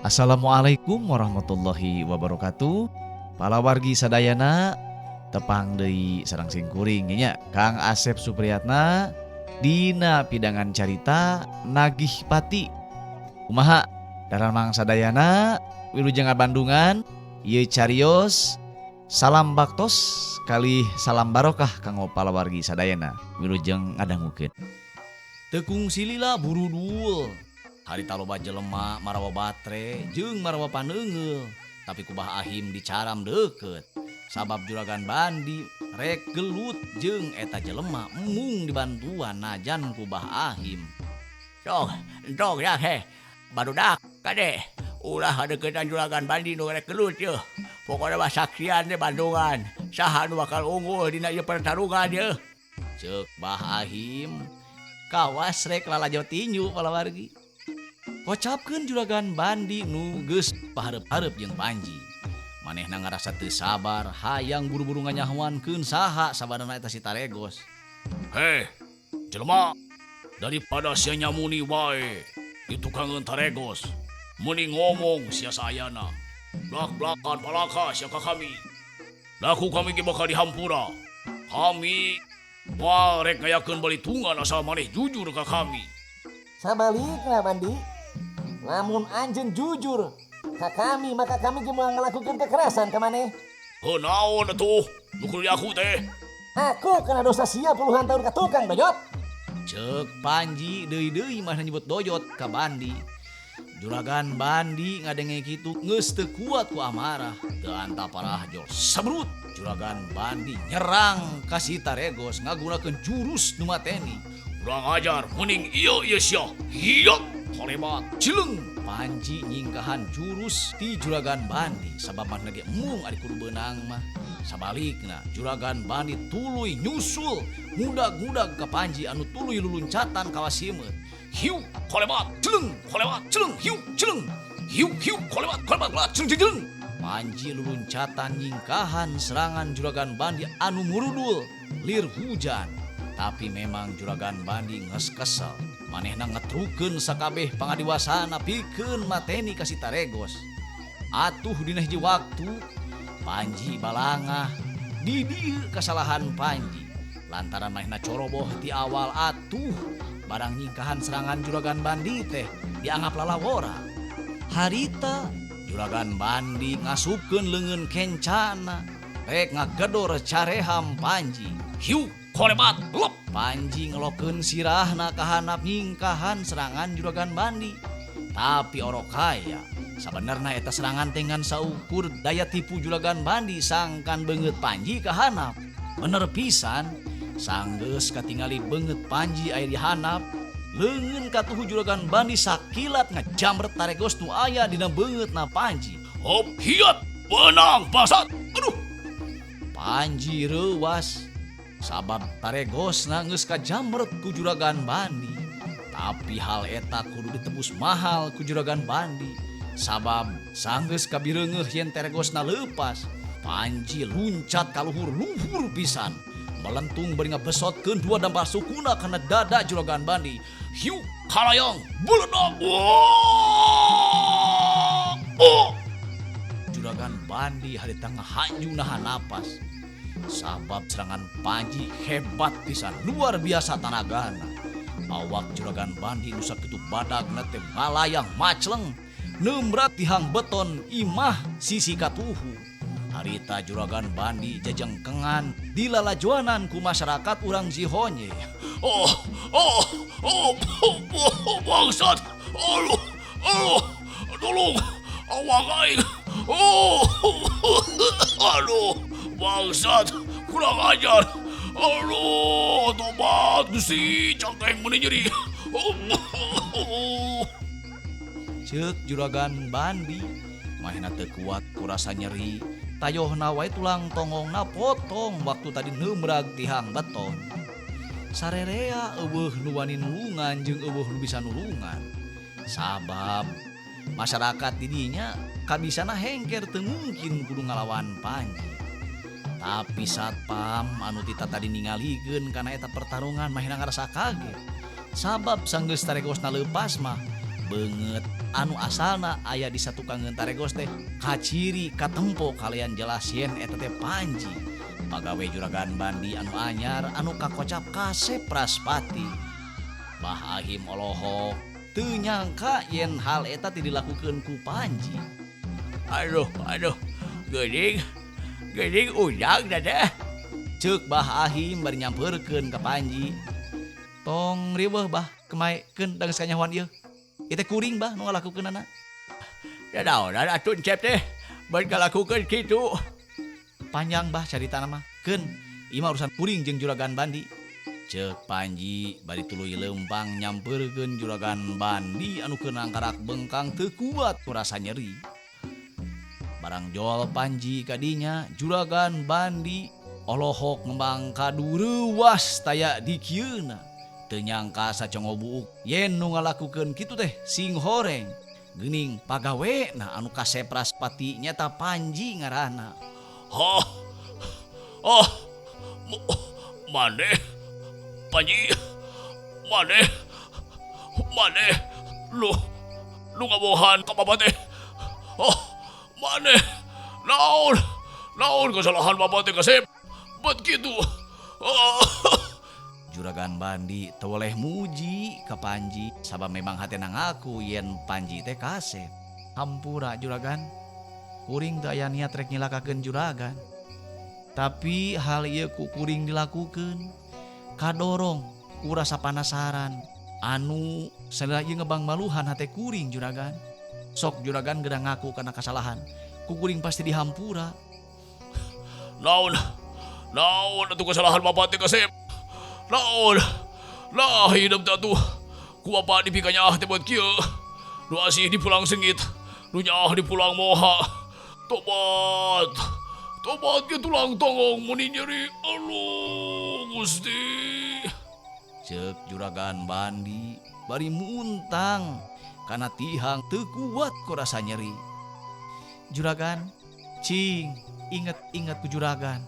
Assalamualaikum warahmatullahi wabarakatuh. Palawargi sadayana, tepang deui sareng simkuring nya, Kang Asep Supriyatna, dina pidangan carita Nagih Pati. Kumaha daramang sadayana, wilujeng Bandungan ieu carios. Salam baktos kalih salam barokah kanggo palawargi sadayana. Wilujeng ngadangukeun. Teu kungsi lila burudul. Harita loba jelema marawa batre jeung marawa paneunggeul, tapi ku Bah Ahim dicaram deukeut. Sabab Juragan Bandi rek gelut jeung eta jelema embung dibantuan najan ku Bah Ahim. Tong, entong ya he. Barudak kade. Ulah ngadeukeutan Juragan Bandi nu rek gelut yeuh. Pokona mah saksian teh Bandungan. Saha nu bakal unggul dina ieu pertarungan yeuh? Ceuk Bah Ahim. Kawas rek lalajo tinju, palawargi. Kocapkeun Juragan Bandi nu geus pahareup-hareup jeung Panji. Manehna ngarasa teu sabar, hayang buru-buru nganyahoankeun saha sabanarna eta si Taregos. Heh, jelema, daripada sia nyamuni wae ditukangeun Taregos. Mending ngomong sia saayana. Blak-blakan palaka sia ka kami. Da ku kami ge bakal dihampura. Kami moal rek ngayakeun balitungan asal maneh jujur ka kami. Sabalikna, Bandi. Lamun anjeun jujur ka kami, maka kami ge moal ngalakukeun kekerasan ka maneh. Heuh, naon atuh nu kudu diaku teh? Aku kana dosa sia puluhan tahun ka tukang, dojot. Ceuk Panji deui-deui mah nyebut dojot ka Bandi. Juragan Bandi ngadenge kitu geus teu kuat ku amarah. Teu antap parahjol sebrut. Juragan Bandi nyerang ka si Taregos ngagunakeun jurus nu mateni. Kurang ajar, mending ieu ieu sia. Hiya, kolemat, cileng. Panji nyingkahan jurus ti Juragan Bandi sabab manehna ge embung ari kudu beunang mah. Sabalikna Juragan Bandi tuluy nyusul ngudag-ngudag ka Panji anu tuluy luluncatan kawas simeut. Hiu, kolemat, celeng, kolemat, celeng, hiu, celeng. Hiu, hiu, kolemat, kolemat, kolemat, celeng, celeng. Panji luluncatan nyingkahan serangan Juragan Bandi anu murudul lir hujan. Tapi memang Juragan Bandi geus kesel. Manehna ngetrukeun sakabeh pangadiwasana pikeun mateni ka si Taregos. Atuh dina hiji waktu Panji balangah. Di dieu kasalahan Panji. Lantaran manehna coroboh ti awal, atuh barang nyingkahan serangan Juragan Bandi teh dianggap lalawora. Harita Juragan Bandi ngasupkeun leungeun kencana rek ngagedor careham Panji. Hiu, kolemat, lep. Panji ngelokeun sirahna kahanap nyingkahan serangan Juragan Bandi. Tapi orok kaya sabenerna eta serangan teh ngan saukur daya tipu Juragan Bandi sangkan beungeut Panji kahanap. Bener pisan, sanggeus katingali beungeut Panji aya di handap, leungeun katuhu Juragan Bandi sakilat ngajamret Taregos nu aya dina beungeutna Panji. Hop, hiat, benang basat. Aduh. Panji reuwas sabab Taregosna geus kajamret ku Juragan Bandi. Tapi hal eta kudu ditebus mahal ku Juragan Bandi. Sabab sanggeus kabireungeuh yen Taregosna leupas, Panji luncat ka luhur-luhur pisan. Melentung bari ngabesotkeun dua dampal sukuna kana dada Juragan Bandi. Hiu, kalayang, beledak. Wah! Oh! Juragan Bandi harita ngahanju nahan napas. Sabab serangan Panji hebat pisan, luar biasa tanagana. Awak Juragan Bandi nu sakitu badagna teh malayang macleng, nemrat tihang beton imah sisi katuhu. Harita Juragan Bandi jajengkengan dilalajoanan ku masyarakat urang Cihonye. Oh, oh, oh, oh, oh, bangsat. Aduh, aduh, tolong, awak aing. Oh, aduh, bangsat, kurang ajar. Aduh, tobat Gusti, cangkeng meni nyeri. Oh. Ceuk Juragan Bandi, manehna teu kuat ku rasa nyeri. Tayohna wae tulang tonggongna potong waktu tadi neumrag tihang beton. Sarerea euweuh nu wani nulungan jeung euweuh nu bisa nulungan. Sabab masyarakat di dinya kabisana hengker teu mungkin kudu ngalawan Panji. Tapi satpam anu tita tadi ningalikeun kana eta pertarungan mahina ngarasa kaget. Sabab sanggeus Taregosna leupas mah Beungeut anu asalna aya di satukangeun taregos teh kaciri katempo kalian jelas yen eta teh Panji. Pagawe Juragan Bandi anu anyar anu kakocap kasep Raspati. Bah Ahim olohok teu nyangka yen hal eta teh dilakukeun ku Panji. Aduh, aduh, geuning, geuning ujang teh. Ceuk Bah Ahim bari nyampeurkeun ka Panji. Tong riweuh bah, kemaekeun da geus kanyahoan ieu. Ieu teh kuring bah nu ngalakukeunana. Dadaonan atuh Encep teh ban ngalakukeun kitu. Panjang bah caritana mah. Keun, ieu mah urusan kuring jeung Juragan Bandi. Ceuk Panji bari tuluy leumpang nyampeurkeun Juragan Bandi anu keur nangkarak bengkang teu kuat ku rasa nyeri. Barang jol Panji kadinya Juragan Bandi olohok ngembang kadu reuwas taya dikieuna. Teu nyangka sacongo buuk yen nu ngalakukeun kitu teh sing horeng. Geuning pagawena anu kasep Raspati nyata Panji ngaranna. Hah? Oh, maneh Panji, maneh, maneh, lu, lu ngabohan ka bapak teh. Oh, maneh, naon, naon kesalahan bapak teh kasep, bet kitu. Oh. Juragan Bandi teu weleh muji ka Panji sabab memang hatena ngaku yen Panji teh kasep. Hampura Juragan, kuring teu aya niat rek nyilakakeun Juragan. Tapi hal ieu ku kuring dilakukeun kadorong ku rasa panasaran anu salila ieu ngebang maluhan hate kuring Juragan. Sok Juragan geura ngaku kana kasalahan, ku kuring pasti dihampura. Naon, naon atuh kesalahan bapak teh kasep? Naon, lah hidup teh atuh ku bapak dipikanya teh buat kieu. Nu asih dipulang sengit, nu nyaah dipulang moha. Tobat, tobat ke tulang tonggong muni nyeri. Aduh, Gusti. Ceuk Juragan Bandi bari muntang kana tihang teu kuat ku rasa nyeri. Juragan, cing, inget-inget ku Juragan.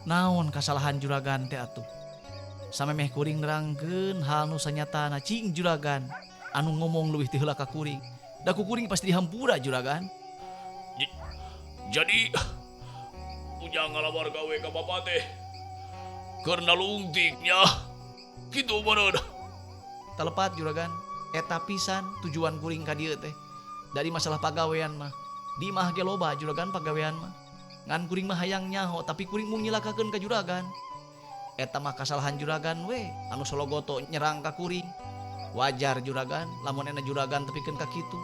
Naon kasalahan Juragan teh atuh? Samemeh kuring nerangkeun hal nu sanyatana cing Juragan anu ngomong leuwih ti heula ka kuring. Da ku kuring pasti dihampura Juragan. Jadi ujang ngalamar gawe ka bapak teh keur nalungtik nya. Kitu meureun. Telepat Juragan, eta pisan tujuan kuring ka dieu teh. Dari masalah pagawean mah, di imah ge loba Juragan pagawean mah. Ngan kuring mah hayang nyaho tapi kuring mung nyilakakeun ka Juragan. Eta mah kasalahan Juragan we anu sologoto nyerang ka kuring. Wajar Juragan lamun ena Juragan tepikeun ka kitu.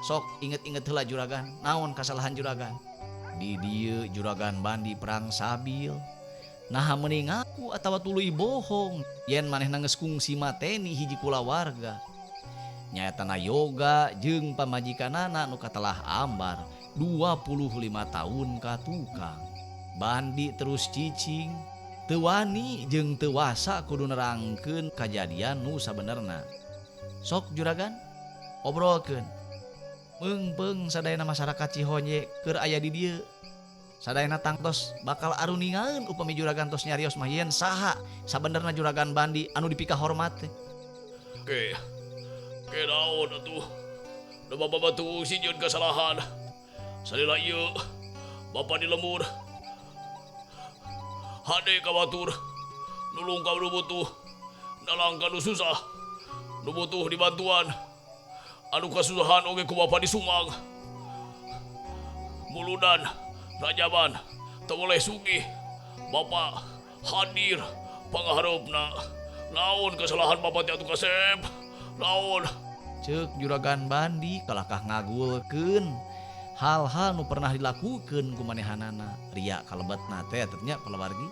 Sok inget-inget heula Juragan, naon kasalahan Juragan. Di dieu Juragan Bandi perang sabil. Naha meuni ngaku atawa tuluy bohong yen manehna geus kungsi mateni hiji kulawarga. Nyaetana Yoga jeung pamajikanana nu katelah ambar 25 tahun ka tukang. Bandi terus cicing, teu wani jeung teu wasa kudu nerangkeun kajadian nu sabenerna. Sok Juragan, obrolkeun. Meungpeung sadayana masyarakat Cihonje keur aya di dieu. Sadayana tangtos bakal aruningaeun upami Juragan tos nyarios mah yen saha sabenerna Juragan Bandi anu dipikahormat teh. Ke, ke naon atuh? Da bapak batu sieun kasalahan. Salila ieu bapak di lembur. Hade ka batur, nulung ka nu butuh, nalang ka nu susah, nu butuh dibantuan. Anu kasusahan oge ku bapa disumang. Muludan, rajaban, teu boleh sugih. Bapa hadir pangahareupna. Naon kesalahan bapa teh atuh kasep? Naon? Ceuk Juragan Bandi kalakah ngagulkeun hal-hal nu pernah dilakukeun ku manehanana. Ria kalebetna teh atuh nya palawargi.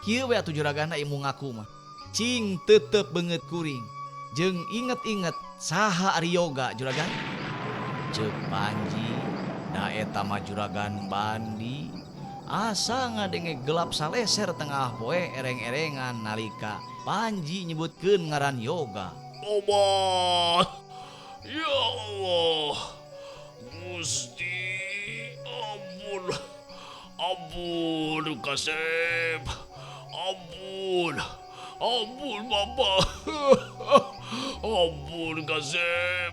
Kieu we atuh Juraganna ieu ngaku mah. Cing tetep beungeut kuring. Jeung inget-inget saha ari Yoga Juragan? Ceuk Panji, da eta mah Juragan Bandi. Asa ngadenge gelap saleser tengah poe ereng-erengan nalika Panji nyebutkeun ngaran Yoga. Tobat. Ya Allah. Gusti, ampun. Ampun kasep. Ampun. Ampun Bapak. Ampun kasep.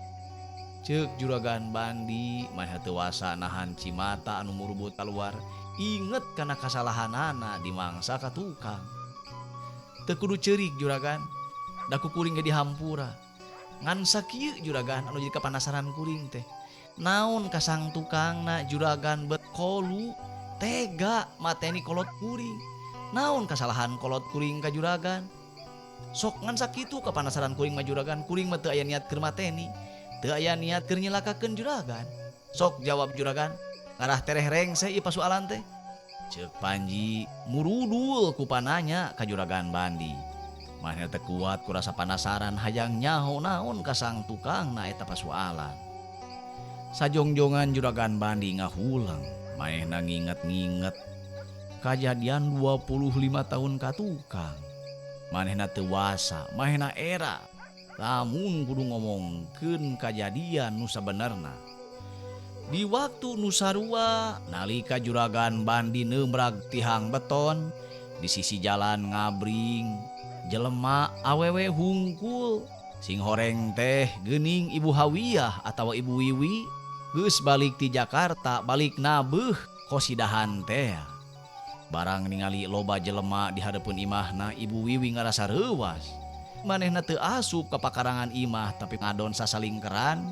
Ceuk Juragan Bandi manehna teu wasa nahan cimata anu murubut kaluar inget kana kasalahanana dimangsa ka tukang. Teu kudu ceurik juragan, da ku kuring ge dihampura. Ngan sakieu juragan anu jadi kapanasaran kuring teh. Naon kasang tukangna juragan bet kolu tega mateni kolot kuring. Naon kasalahan kolot kuring ka juragan? Sok ngan sakitu kapanasaran kuring mah juragan, kuring mah teu aya niat keur mateni. Teu aya niat keur nyilakakeun juragan. Sok jawab juragan, ngarah tereh rengse ieu pasualan teh. Ceuk Panji murudul ku pananya ka Juragan Bandi. Manehna teu kuat ku rasa panasaran hayang nyaho naon kasang tukangna eta pasualan. Sajongjongan Juragan Bandi ngahuleng, manehna nginget-nginget kajadian 25 tahun ka tukang. Manehna teu wasa, manehna era lamun kudu ngomongkeun kajadian nu sabenerna. Di waktu nu sarua nalika Juragan Bandi neumrag tihang beton di sisi jalan ngabring jelema awewe hungkul sing horeng teh geuning Ibu Hawiyah atawa Ibu Wiwi geus balik ti Jakarta balik nabeuh kosidahan teh. Barang ningali loba jelema di hareupeun imahna, Ibu Wiwi ngarasa reuwas. Manehna teu asup ka pakarangan imah tapi ngadon sasalingkeran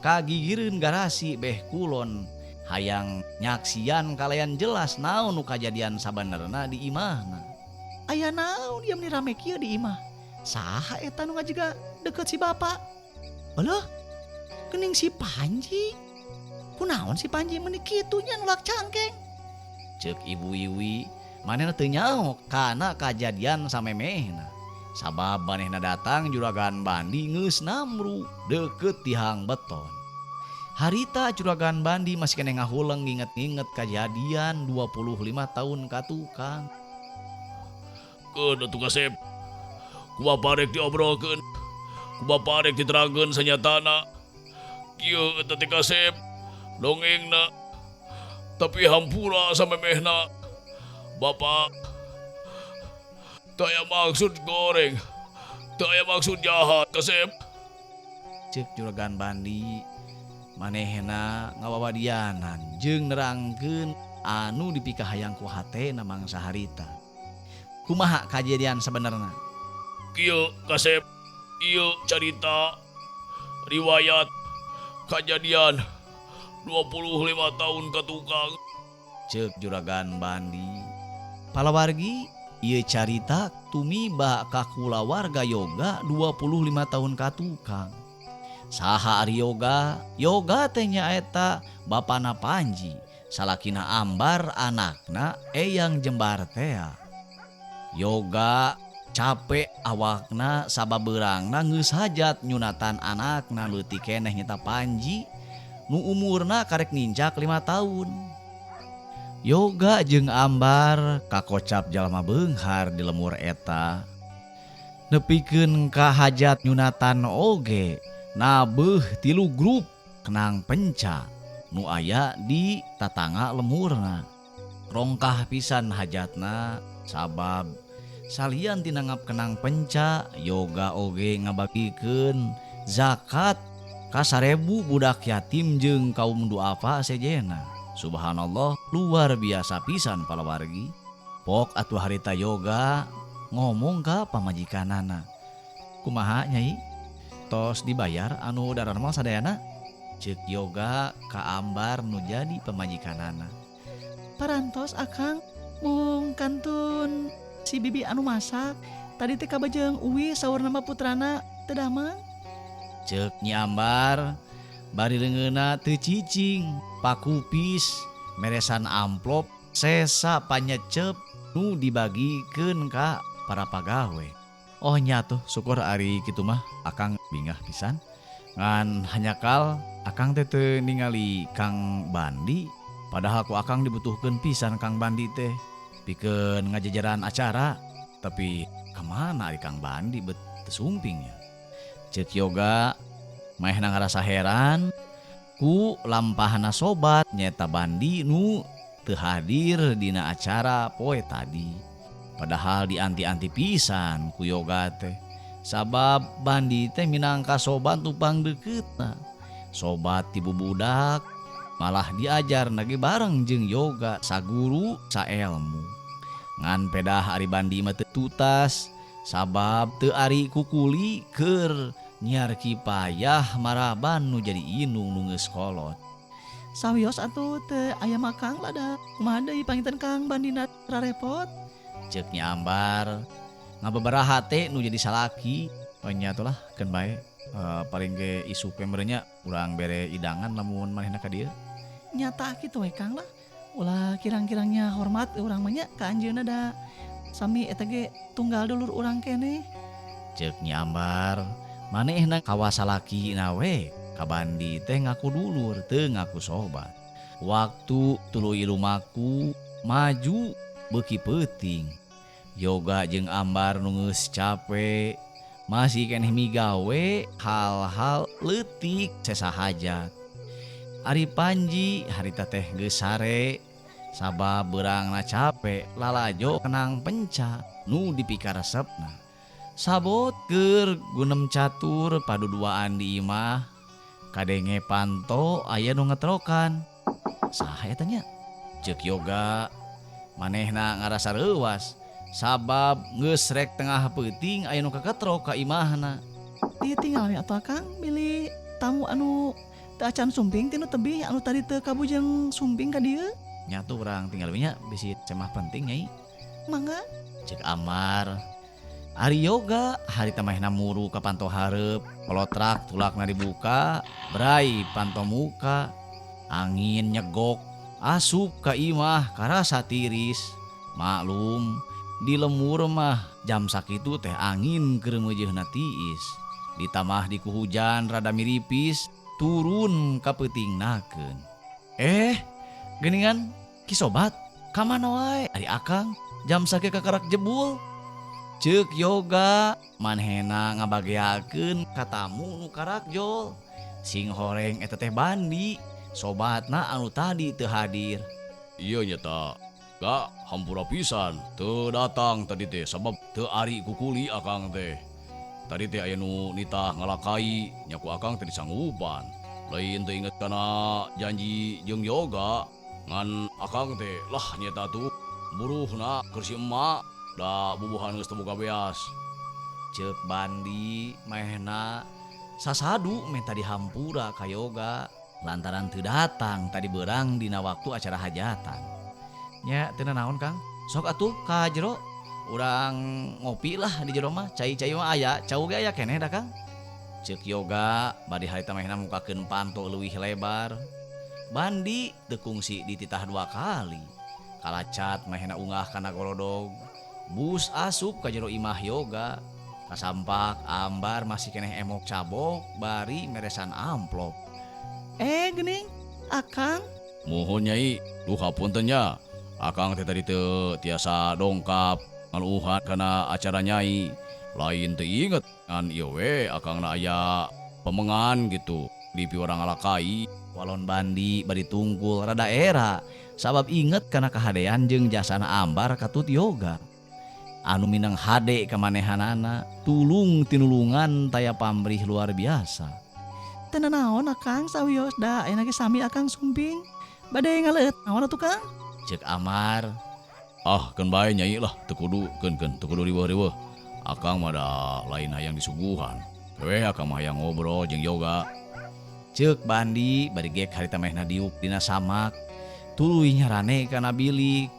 kagigireun garasi beh kulon hayang nyaksian kalayan jelas naon nu kajadian sabenerna di imahna. Aya naon ieu meni rame kieu di imah? Saha eta nu ngajiga deukeut si bapak? Alah, geuning si Panji. Kunaon si Panji meni kitu nya nulak cangkeng? Ceuk Ibu Wiwi, manehna teu nyaho kana kajadian samemehna. Sabab manehna datang Juragan Bandi geus namru deukeut tihang beton. Harita Juragan Bandi masih keneh ngahuleng nginget-nginget kajadian 25 tahun ka tukang. Keun atuh Kasep, ku bapa rek diobrolkeun, ku bapa rek diterangkeun sanyatana. Kieu eta teh Kasep, dongengna. Tapi hampura samemehna. Bapak teu aya maksud goreng, teu aya maksud jahat Kasep. Ceuk Juragan Bandi manehna ngawawadianan jeung nerangkeun anu dipikahayang ku hatena mangsa harita. Kumaha kajadian sabenerna? Kieu Kasep, ieu carita riwayat kajadian 25 tahun ka tukang. Ceuk Juragan Bandi. Palawargi ieu carita tumiba ka kulawarga Yoga 25 tahun ka tukang. Saha ari Yoga? Yoga teh nyaeta bapana Panji, salakina Ambar, anakna Eyang Jembar tea. Yoga capek awakna sabab beurangna geus hajat nyunatan anakna leutik keneh nyata Panji nu umurna karek nincak 5 tahun. Yoga jeung Ambar kakocap jalma beunghar di lemur eta. Nepikeun ka hajat nyunatan oge nabeuh 3 grup kenang penca nu aya di tatangga lemurna. Rongkah pisan hajatna sabab salian tinangap kenang penca, Yoga oge ngabagikeun zakat ka 1000 budak yatim jeung kaum duafa sejena. Subhanallah, luar biasa pisan palawargi. Pok atuh harita Yoga ngomong ka pamajikanana. Kumaha nyai? Tos dibayar anu daranmal sadayana? Ceuk Yoga ka Ambar nu jadi pamajikanana. Parantos akang mung kantun si bibi anu masak tadi teh kabajeng uwi saur nama putrana teu damang. Ceuk Nyi Ambar bari leungeunna teu cicing pakupis meresan amplop sesa panyecep nu dibagikeun ka para pagawe. Oh nya tuh syukur ari kitu mah akang bingah pisan. Ngan hanyakal akang teh teu ningali Kang Bandi, padahal ku akang dibutuhkeun pisan Kang Bandi teh pikeun ngajajaran acara, tapi kemana ari Kang Bandi bet teu sumping ya. Ceuk Yoga maehna ngarasa heran ku lampahna sobat nyeta Bandi nu teu hadir dina acara poe tadi. Padahal dianti-anti pisan ku Yoga teh, sabab Bandi teh minangka sobat tupang deuketna. Sobat ti bubudak malah diajar nage bareng jeung Yoga saguru saelmu. Ngan pedah ari Bandi mah teu tutas sabab teu ari kukuli keur nyiar kipayah maraban nu jadi inung nu geus kolot. Sawios atuh teu aya makang lada kumaha deui panginten Kang Bandina rarepot. Ceuk Nyi Ambar ngababaraha teh nu jadi salaki. Oh nya atuh lah keun bae. Paling ge isuk we meureun nya urang bere idangan lamun manehna ka dieu. Nyata kitu we Kang lah. Ulah kirang-kirangnya hormat urang mah nya ka anjeunna da sami eta ge tunggal dulur urang keneh. Ceuk Nyi Ambar manehna kawas salakina we ka Bandi teh ngaku dulur teu ngaku sobat. Waktu tuluy lumaku maju beuki peuting. Yoga jeung Ambar nu geus cape masih keneh migawe hal-hal leutik sesa hajat. Ari Panji harita teh geus sare sabab beurangna cape lalajo kenang penca nu dipikaresepna. Sabot keur gunem catur paduduaan di imah kadenge panto aya nu ngetrokan. Saha eta nya? Ceuk Yoga manehna ngarasa reuwas sabab geus rek tengah peuting aya nu kaketrok ka imahna. Ditinggal we atuh Akang bilih tamu anu teu acan sumping tinu tebih anu tadi teu kabujeng sumping ka dieu. Nya tuh urang tinggal we nya bisi cemah penting nyai. Mangga. Ceuk Amar. Ari Yoga harita manehna muru ka panto hareup, pelotrak tulakna dibuka, brai panto muka, angin nyegok, asup ka imah karasa tiris. Maklum di lemur mah jam sakitu teh angin keur meujeunna tiis. Ditamah di ku hujan rada miripis, turun ka peutingnakeun. Geuningan ki sobat, ka mana wae ari Akang jam sakieu kakarak jebul. Ceuk Yoga manehna ngabageakeun ka tamu nu karakjol. Sing horeng eta teh Bandi, sobatna anu tadi teu hadir. Ieu nya ta. Ga hampura pisan teu datang tadi teh sabab teu ari kukuli Akang teh. Tadi teh aya nu nitah ngalakai nya ku Akang teh disanggupan. Lain teu inget kana janji jeung Yoga ngan Akang teh lah nyeta tuh buruhna keur si emak da bubuhan geus teu boga beas. Ceuk Bandi manehna sasadu meh tadi hampura ka Yoga lantaran teu datang tadi beurang dina waktu acara hajatan. Nya teu nanaon Kang? Sok atuh ka jero urang ngopi lah di jero mah, cai-cai mah aya, cau ge aya keneh da Kang. Ceuk Yoga bari harita manehna mukakeun panto leuwih lebar. Bandi teu kungsi dititah dua kali. Kalacat manehna ungah kana golodog. Bus asup ka jero imah Yoga. Kasampak Ambar masih keneh emok cabok bari meresan amplop. Geuning Akang. Muhun nyai, duh hapunten nya. Akang teh tadi teu tiasa dongkap ngaluuhan kana acara nyai. Lain teu inget ngan ieu we akangna aya pemengan gitu di piwarang ngalakai. Walon Bandi bari tungkul rada era sabab inget kana kahadean jeung jasana Ambar katut Yoga. Anu minang hade kamanehanana tulung tinulungan taya pamrih luar biasa. Teu nanaon Akang sawios da ayeuna ge sami Akang sumping. Bade ngaleueut naon atuh Kang? Ceuk Amar. Ah keun bae nyai lah teu kudu keun-keun teu kudu riweuh-riweuh. Akang mah da lain hayang disuguhan. We akang mah hayang ngobrol jeung Yoga. Ceuk Bandi bari gek harita manehna diuk dina samak. Tuluy nyarane kana bilik.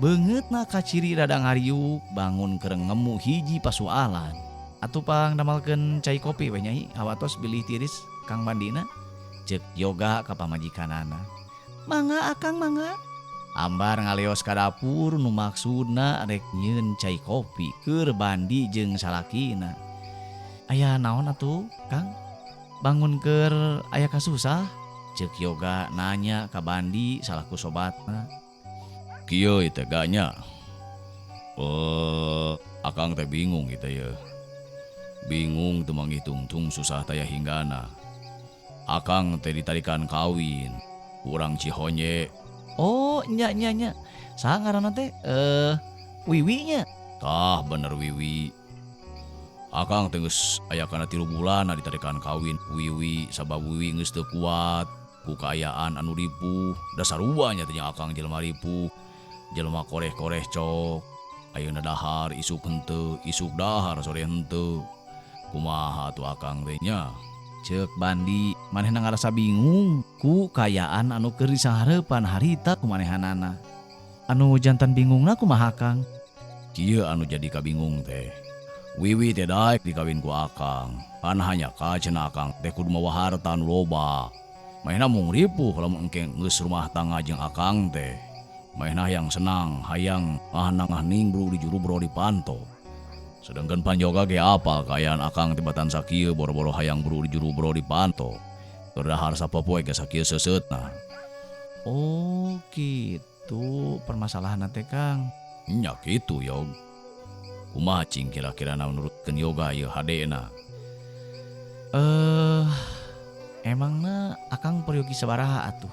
Beungeutna kaciri rada ngariuk bangun keur ngemu hiji pasualan. Atuh pang damalkeun cai kopi we nyai hawatos bilih tiris Kang Bandina. Ceuk Yoga ka pamajikanana. Mangga Akang mangga. Ambar ngaleos ka dapur nu maksudna rek nyieun cai kopi keur Bandi jeung salakina. Aya naon atuh Kang? Bangun keur aya kasusah? Ceuk Yoga nanya ka Bandi salaku sobatna. Kieu teh ga nya. Akang teh bingung kitu ye. Bingung teu manghitung-tung susah taya hinggana. Akang teh ditarikan kawin urang Cihonye. Oh, nya nya nya. Saha ngaranna teh? Wiwi nya. Tah bener Wiwi. Akang teh geus aya kana 3 bulan ditarekan kawin ku Wiwi sabab Wiwi geus teu kuat ku kaayaan anu ripuh. Da sarua nya teh nya akang jelema ripuh, jelema koreh-koreh cok. Ayeuna dahar isuk henteu, isuk dahar sore henteu. Kumaha atuh akang teh nya? Ceuk Bandi manehna ngarasa bingung ku kaayaan anu keur disahareupan harita ku manehanana. Anu jantan bingungna kumaha Kang? Kieu anu jadi kabingung teh. Wiwi teh daek dikawin ku akang. Pan hanya ka cenah akang teh kudu mawa harta anu loba. Manehna mung ripuh lamun engke geus rumah tangga jeung akang teh. Manehna hayang senang, hayang ngahanang-ngahaning bro di juru bro di panto. Sedangkan panjoga ge apal kaayaan akang teh batan sakieu boro-boro hayang bro di juru bro di panto. Keur dahar sapopoe ge sakieu seuseutna. Oh gitu permasalahanna teh Kang. Nya kitu Yog. Kumaha cing kira-kira na nurutkeun yoga ieu hadena? Emangna akang peryogi sabaraha atuh?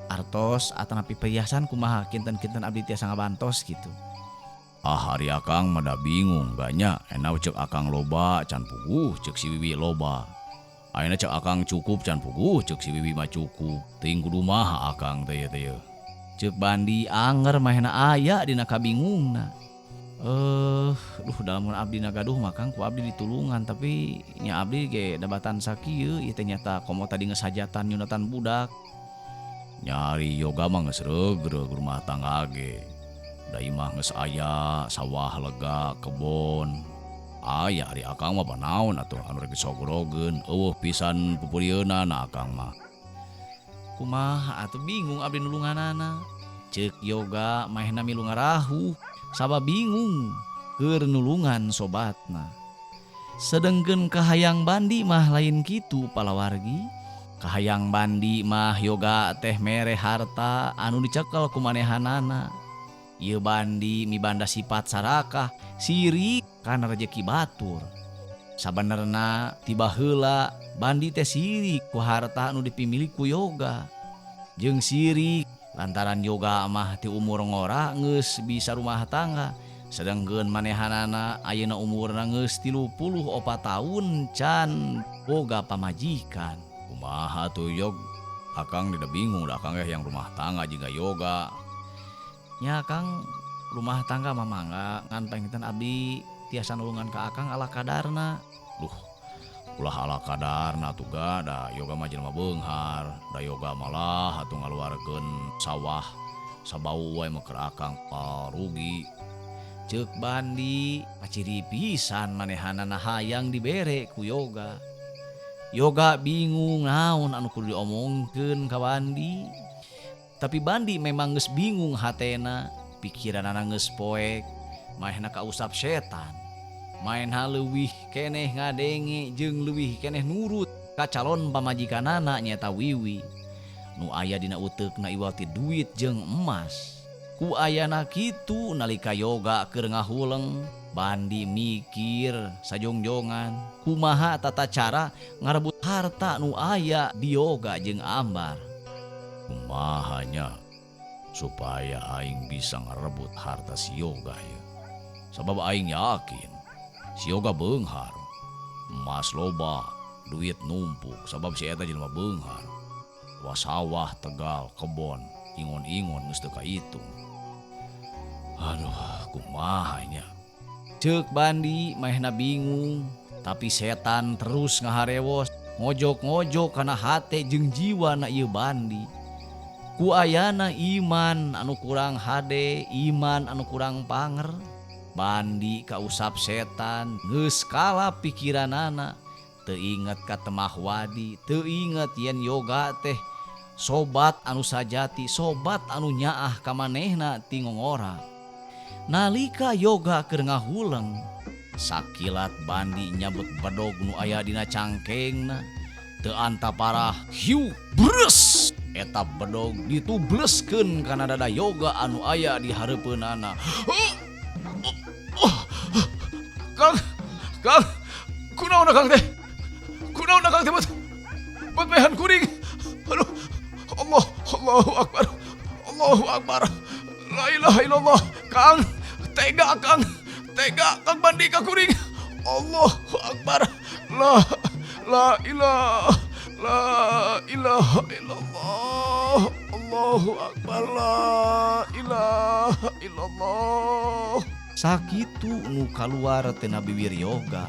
Artos atanapi perhiasan kumaha kinten-kinten abdi tiasa ngabantos gitu. Ah hari akang mah da bingung ganya, enak cek akang loba can puguh cek si Wiwi loba. Ayeuna cek akang cukup can puguh cek si Wiwi mah cukup. Teuing kudu maha akang teh teh. Ceuk Bandi anger mahena aya dina kabingungna. Duh dalam abdi nagaduh mah Kang ku abdi ditulungan tapi nya abdi ge dabatan sakieu ieu teh nyata komo tadi geus hajatan nyunatan budak. Nyari yoga mah geus regreg rumah tangga ge. Da imah geus aya, sawah lega, kebon. Aya ari akang mah panaon atuh anu rek disogrogeun, eueuh pisan pupurieunana akang mah. Kumaha atuh bingung abdi nulunganana. Ceuk yoga mahena milu ngarahuh sabab bingung keur nulungan sobatna. Sedengkeun kahayang Bandi mah lain kitu palawargi. Kahayang Bandi mah yoga teh mere harta anu dicekel ku manehanana. Ieu Bandi mibanda sifat sarakah, sirik kana rejeki batur. Sabenerna tiba heula Bandi teh sirik ku harta anu dipimilik ku yoga. Jeung sirik lantaran yoga mah ti umur ngora geus bisa rumah tangga. Sedengkeun manehanana ayeuna umurna geus 34 tahun can boga pamajikan. Kumaha tuh Yog? Akang tidak bingung dah akang yang rumah tangga jiga yoga. Nya Kang rumah tangga mah mangga ngan panginten abdi tiasa nulungan ka akang ala kadarna. Duh, ulah ala kadarna tuh ga da yoga mah jelema beunghar, da yoga malah atuh ngaluarkeun sawah sabau wae mah keur akang rugi. Ceuk Bandi paciri pisan manehanana hayang dibere ku yoga. Yoga bingung naon anu kudu diomongkeun ka Bandi. Tapi Bandi memang geus bingung hatena, pikiranana geus poek, maehna kausap setan. Maehna leuwih keneh ngadenge jeung leuwih keneh nurut ka calon pamajikanana nyaeta Wiwi. Nu aya dina uteukna iwal ti duit jeung emas. Ku ayana kitu nalika yoga keur ngahuleng, Bandi mikir sajongjongan kumaha tata cara ngarebut harta nu aya di yoga jeung Ambar. Kumahanya supaya aing bisa ngarebut harta si yoga ya. Sabab aing yakin si yoga beunghar, emas loba, duit numpuk sabab si eta jelema beunghar. Wasawah tegal kebon ingon-ingon geus teu kaitung. Aduh, kumaha nya? Ceuk Bandi mahna bingung, tapi setan terus ngaharewos, ngojok-ngojok kana hate jeung jiwa na ieu Bandi. Ku ayana iman anu kurang hade, iman anu kurang panger, Bandi kausap setan geus kalah pikiranana, teu inget ka temah wadi, teu inget yen yoga teh sobat anu sajati, sobat anu nyaah ka manehna ti ngongora. Nalika yoga keur ngahuleng, sakilat Bandi nyabut bedog nu aya dina cangkengna. Teu anta parah, hiu bres eta bedog ditubleskeun kana dada yoga anu aya di hareupeunana. Kang, Kang, kunaon Kang teh? Kunaon Kang teh buat mehan kuring? Aduh, Allah, Allahu Akbar, Allahu Akbar, la ilaha illallah, Kang, tega Kang, tega Kang Bandi ka kuring. Allahu Akbar. La la ilaha la ilaha illallah. Allahu Akbar la ilaha illallah. Sakitu nu kaluar tina bibir Yoga.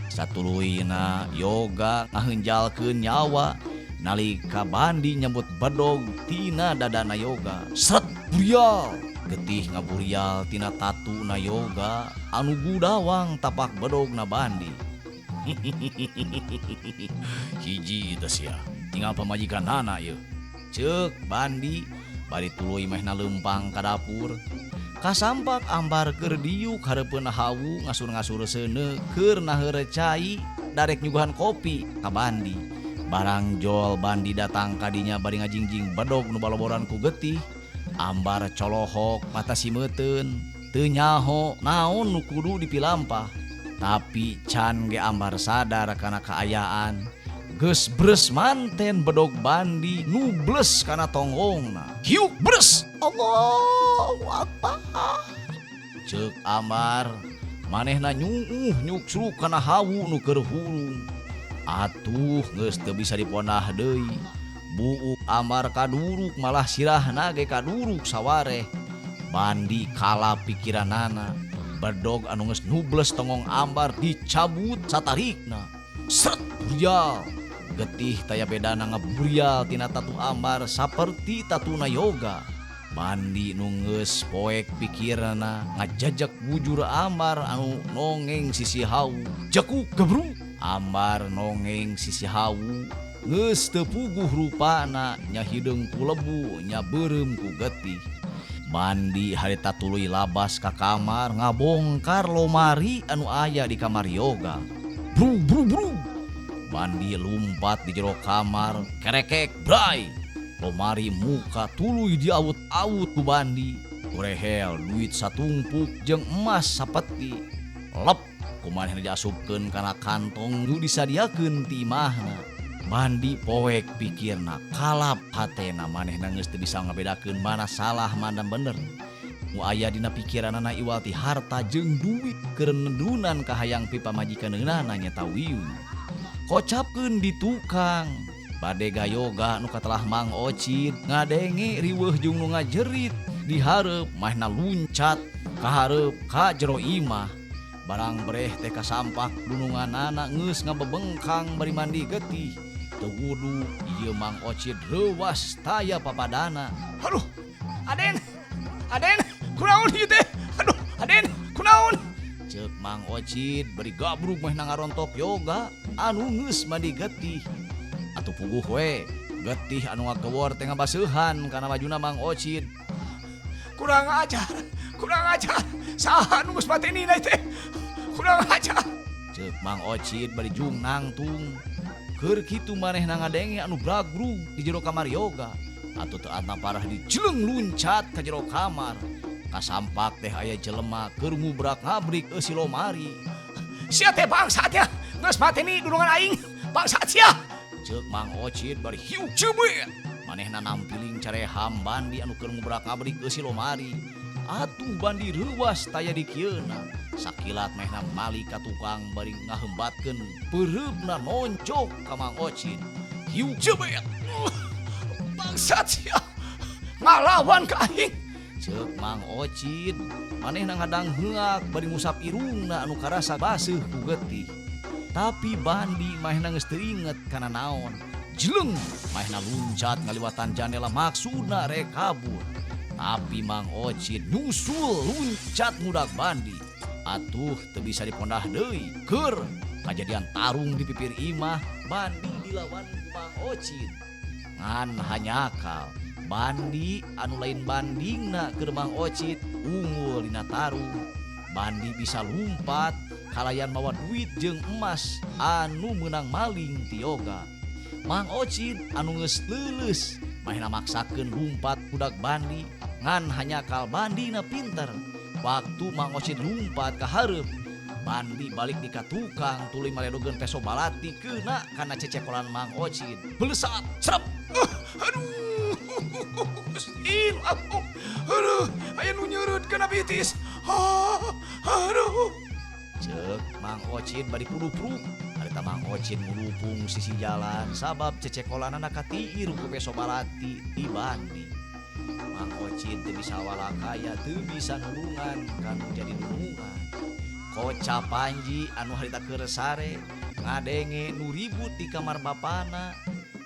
Satuluyna Yoga ngahenjalkeun nyawa nalika Bandi nyambut bedog tina dadana Yoga. Sret burial. Getih ngaburial tina tatuna Yoga anu gudawang tapak bedogna Bandi. Hiji teh sia, tinggal pamajikanana ieu. Ceuk Bandi bari tuluy mehna leumpang ka dapur. Kasampak Ambar keur diuk hareupeun hawu ngasur-ngasur seuneu keur naheureuh cai darek nyuguhan kopi ka Bandi. Barang jol Bandi datang ka dinya bari ngajingjing bedog nu baloboran ku getih. Ambar colohok mata simeuteun teu nyaho naon nu kudu dipilampah. Tapi can ge Ambar sadar kana kaayaan. Geus bres manten bedog Bandi nubles kana tonggongna. Hiuk bres. Allahu Akbar. Ceuk Ambar manehna nyuuh nyuksruk kana hawu nu keur hurung. Atuh geus teu bisa diponah deui. Buuk Ambar kaduruk malah sirahna ge kaduruk sawareh. Bandi kala pikiranana. Bedog anu geus nubles tonggong Ambar dicabut satarikna. Sret burial. Getih taya bedana ngeburial tina tatu Ambar saperti tatuna Yoga. Bandi nu geus poek pikirana ngajajak bujur Ambar anu nongeng sisi hawu. Jekuk gebruk. Ambar nongeng sisi hawu geus teu puguh rupana nya hideung ku lebu nya beureum ku getih. Bandi harita tuluy labas ka kamar ngabongkar lomari anu aya di kamar Yoga. Bru bru bru. Bandi lumpat di jero kamar kerekek bray. Lomari muka tuluy diawut-awut ku Bandi. Kurehel duit satungpuk jeung emas sapeti. Lep kumanehna diasupkeun kana kantong nu disadiakeun ti imahna. Bandi poek pikirna kalap hatena manehna geus teu bisa ngabedakeun mana salah mana bener. Nu aya dina pikiranana iwal ti harta jeung duit keur nedunan kahayang pipamajikaneunana nyata Wiwi. Kocapkeun di tukang. Bade gayoga nu katelah Mang Ocid ngadenge riweuh jeung nu ngajerit di hareup manehna luncat ka hareup ka jero imah. Barang breh teh kasampak dununganana geus ngabebengkang bari mandi getih. Teu wudu ieu Mang Ocid reuwas taya papadana. Aduh, Aden, Aden, kunaon ieu teh? Aduh, Aden, kunaon? Ceuk Mang Ocid bari gabrug meh ngarontok Yoga anu geus mandi getih. Atuh puguh we, getih anu ngagewor teh ngabaseuhan kana bajuna Mang Ocid. Kurang ajar, kurang ajar. Saha nu geus matenina teh? Kurang ajar. Ceuk Mang Ocid bari jung nangtung. Keur kitu manehna ngadenge anu bragbrug di jero kamar Yoga. Atuh teu atna parah dijeleng luncat ka jero kamar. Kasampak teh aya jelema keur ngubrak-ngabrik eusi lomari. Sia teh bangsat ya, geus mateni dunungan aing. Bangsat sia. Ceuk Mang Ocid bari hiuk ceubeut. Manehna nampiling careham Bandi anu keur ngubrak-ngabrik eusi lomari. Atuh Bandi reuwas taya dikieuna. Sakilat manehna malik ka tukang bari ngahembatkeun peureupna noncok ka Mang Ocid. Hiuk ceubeut. Bangsat sia. Ngalawan ka aing. Ceuk Mang Ocid manehna ngadang heungak bari ngusap irungna anu karasa baseuh ku getih. Tapi Bandi manehna geus teu inget kana naon. Jeleng manehna luncat ngaliwatan jandela maksudna rek kabur. Tapi Mang Ocid nyusul luncat ngudak Bandi. Atuh teu bisa dipondah deui. Keur kajadian tarung di pipir imah, Bandi dilawan ku Mang Ocid. Ngan hanyakal Bandi anu lain bandingna keur Mang Ocid unggul dina tarung. Bandi bisa lumpat kalayan mawa duit jeung emas anu meunang maling ti Yoga. Mang Ocid anu geus leuleus manehna maksakeun lumpat budak Bandi. Ngan hanyakal Bandina pinter. Waktu Mang Ocid lumpat ka hareup, Bandi balik di ka tukang tuluy maledogeun peso balati keuna kana cecekolan Mang Ocid. Belesat, serep. Aduh, aduh, aya nu nyeureut kana bitis. Aduh. Ceuk Mang Ocin bari kudupruk. Harita Mang Ocin ngulupung sisi jalan sabab cecekolanana katiir ku peso balati di Bandi. Mang Ocin teu bisa walakaya, teu bisa nulungan kanu jadi nulungan. Koca Panji anu harita keur sare ngadenge nu ribut di kamar bapana.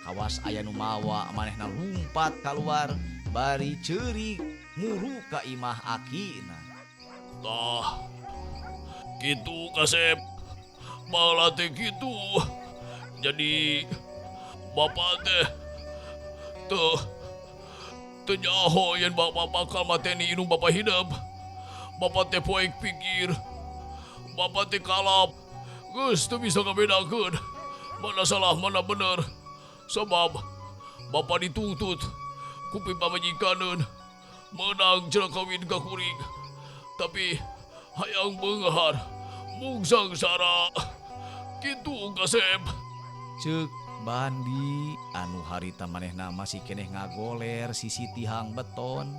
Kawas aya nu mawa manehna lumpat kaluar bari ceurik muru ka imah akina. Tah, kitu Kasep. Baheula teh kitu. Jadi bapak teh teu nyaho yen bapak bakal mateni indung bapak hidup. Bapak teh poek pikir. Bapak teh kalap. Geus teu bisa ngabedakeun mana salah mana bener. Sabab bapak dituntut ku pamajikaneun meunang cenah kawin ka kuring. Tapi hayang beunghar mung sangsara. Kitu Kasep. Ceuk Bandi anu harita manehna masih keneh ngagoler sisi tihang beton.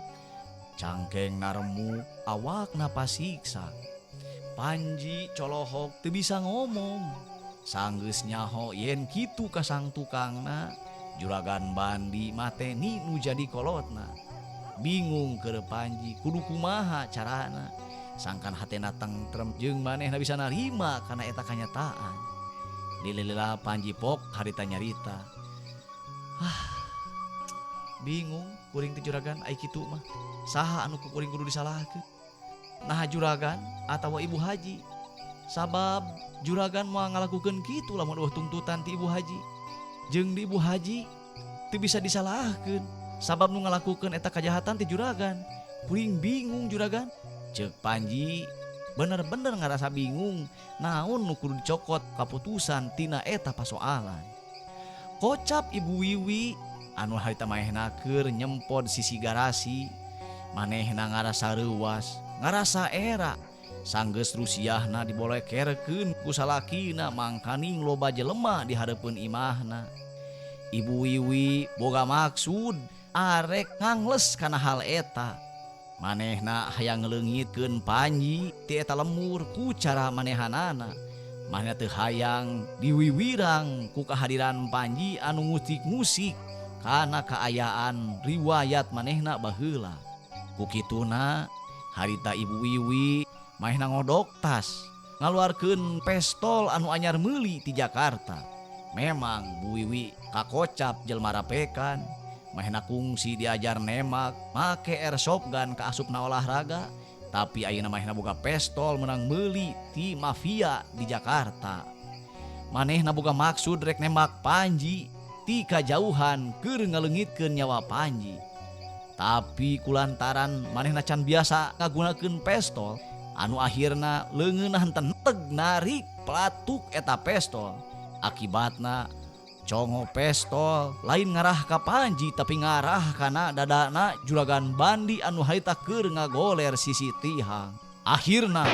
Cangkeng naremu awakna pasiksa. Panji colohok teu bisa ngomong. Sanggeus nyaho yen kitu ka sang tukangna, juragan Bandi mateni nu jadi kolotna. Bingung keur Panji kudu kumaha carana. Sangkan hatena tentrem jeung manehna bisa narima kana eta kanyataan. Lila-lila Panji pok harita nyarita. Ah, bingung kuring teh juragan ai kitu mah. Saha anu ku kuring kudu disalahkeun? Naha juragan atawa ibu haji? Sabab juragan moal ngalakukeun kitu lamun eueuh tungtutan ti ibu haji. Jeung di ibu haji teu bisa disalahkeun sabab nu ngalakukeun eta kajahatan ti juragan. Kuring bingung juragan. Ceuk Panji bener-bener ngarasa bingung naon nu kudu dicokot kaputusan tina eta pasoalan. Kocap Ibu Wiwi anu harita manehna keur nyempod sisi garasi, manehna ngarasa reuwas, ngarasa era. Sanggeus rusiahna dibolekerkeun ku salakina mangkaning loba jelema di hareupeun imahna. Ibu Wiwi boga maksud arek ngangles kana hal eta. Manehna hayang ngeleungitkeun Panji ti eta lemur ku cara manehanana. Manehna teu hayang diwiwirang ku kehadiran Panji anu ngusik-ngusik kana kaayaan riwayat manehna baheula. Ku kituna harita Ibu Wiwi manehna ngodok tas ngaluarkeun pestol anu anyar meuli ti Jakarta. Memang Bu Wiwi kakocap jelema rapekan. Manehna kungsi diajar nembak make airsoft gun ka asupna olahraga, tapi ayeuna manehna boga pestol menang meuli ti mafia di Jakarta. Manehna boga maksud rek nembak Panji ti kajauhan keur ngaleungitkeun nyawa Panji. Tapi kulantaran manehna can biasa ngagunakeun pestol, anu akhirna leungeunna henteu teg narik pelatuk eta pestol. Akibatna congo pestol lain ngarah ka Panji tapi ngarah kana dadana juragan Bandi anu harita keur ngagoler sisi tihang. Akhirna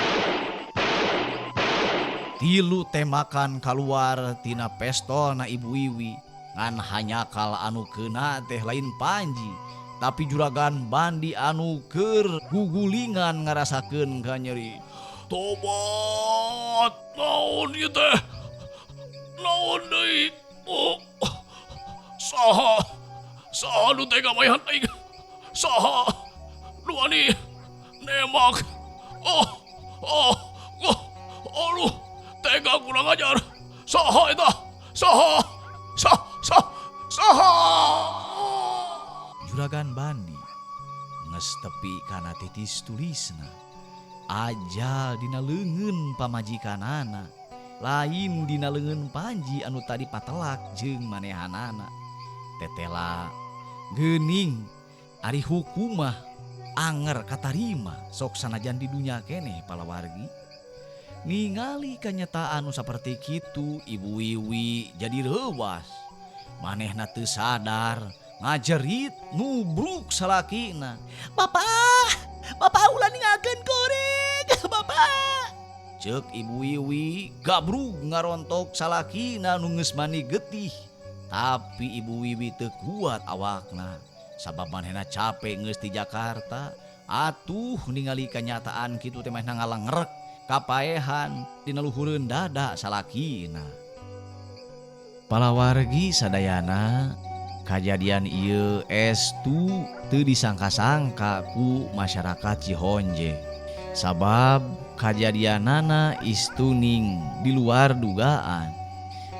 tilu tembakan kaluar tina pestol na Ibu Wiwi. Ngan hanyakal anu keuna teh lain Panji tapi juragan Bandi anu keur gugulingan ngarasakeun kanyeri. Tobat naon ieu teh? Naon deui? Oh, saha? Saha nu tega mayan aing? Saha? Nu wani nembak? Oh, oh, oh, aduh, tega kurang ajar. Saha eta? Saha? Saha? Juragan Bandi geus tepi kana titis tulisna. Ajal dina leungeun pamajikanana, lain dina leungeun Panji anu tadi patelak jeung manehanana. Tetela geuning ari hukumah anger katarima sok sanajan di dunya keneh palawargi. Ningali kanyataan nu saperti kitu Ibu Wiwi jadi reuwas. Manehna teu sadar ngajerit nubruk salakina. Bapak, bapak ulah ninggalkeun kuring, bapak. Ceuk Ibu Wiwi gabrug ngarontok salakina nu geus mani getih. Tapi Ibu Wiwi teu kuat awakna sabab manehna capek geus di Jakarta. Atuh ningali kanyataan kitu teh manehna ngalengrek. kapaehan dina luhureun dada salakina. Palawargi sadayana kajadian ieu estu teu disangka-sangka ku masyarakat Cihonje. Sabab kajadianana istuning di luar dugaan.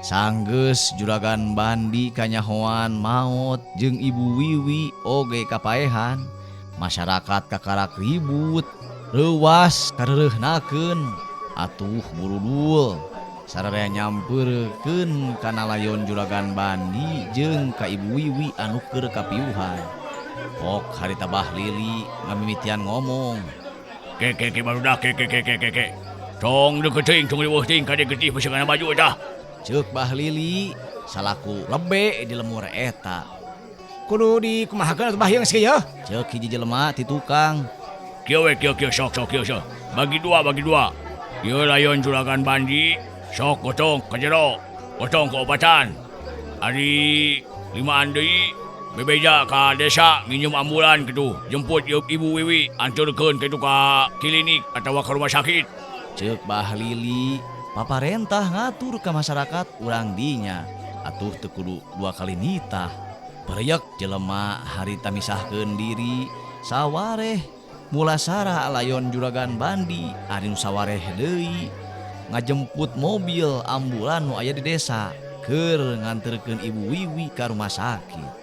Sanggeus Juragan Bandi kanyahoan maot jeung Ibu Wiwi oge kapaehan. Masyarakat kakarak ribut, reuwas kareureihnakeun, atuh burudul sararea nyampeurkeun kana layon Juragan Bandi jeung ka Ibu Wiwi anu keur kapiuhan. Pok harita Bah Lili ngamimitian ngomong. Ke ke ke barudak ke ke ke ke ke ke. Tong deukeut teuing tong riweuh teuing kade getih pesengan baju eta. Ceuk Bah Lili salaku lebe di lemur eta. Kudu dikumahakeun atuh Bah Yeung geus kieu. Ceuk hiji jelema ti tukang. Kieu we kieu kieu sok sok kieu sok. Bagi dua bagi dua. Ieu layon Juragan Bandi sok gotong ka jero. Gotong ka obatan. Ari limaan deui bebeja ka desa nginjem ambulan kitu. Jemput ieu Ibu Wiwi anturkeun kitu ka klinik atawa ka rumah sakit. Ceuk Bah Lili paparentah ngatur ka masyarakat urang dinya. Atuh teu kudu dua kali nitah. Pereyek jelema harita misahkeun diri sawareh mulasara layon Juragan Bandi ari nu sawareh deui ngajemput mobil ambulan nu aya di desa keur nganterkeun Ibu Wiwi ka rumah sakit.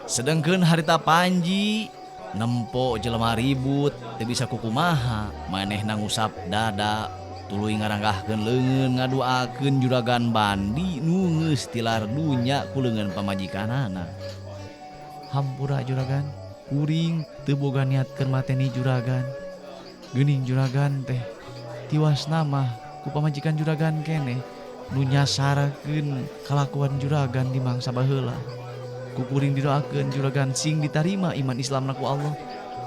Sedengkeun harita Panji nempo jelema ribut teu bisa kukumaha manehna ngusap dada tuluy ngaranggahkeun leungeun ngaduakeun Juragan Bandi nu geus tilar dunya ku leungeun pamajikanana. Hampura Juragan, kuring teu boga niat keur mateni Juragan. Geuning Juragan teh tiwasna mah ku pamajikan Juragan keneh nu nyasarkeun kalakuan Juragan di mangsa baheula. Ku kuring didoakeun Juragan sing ditarima iman Islamna ku Allah,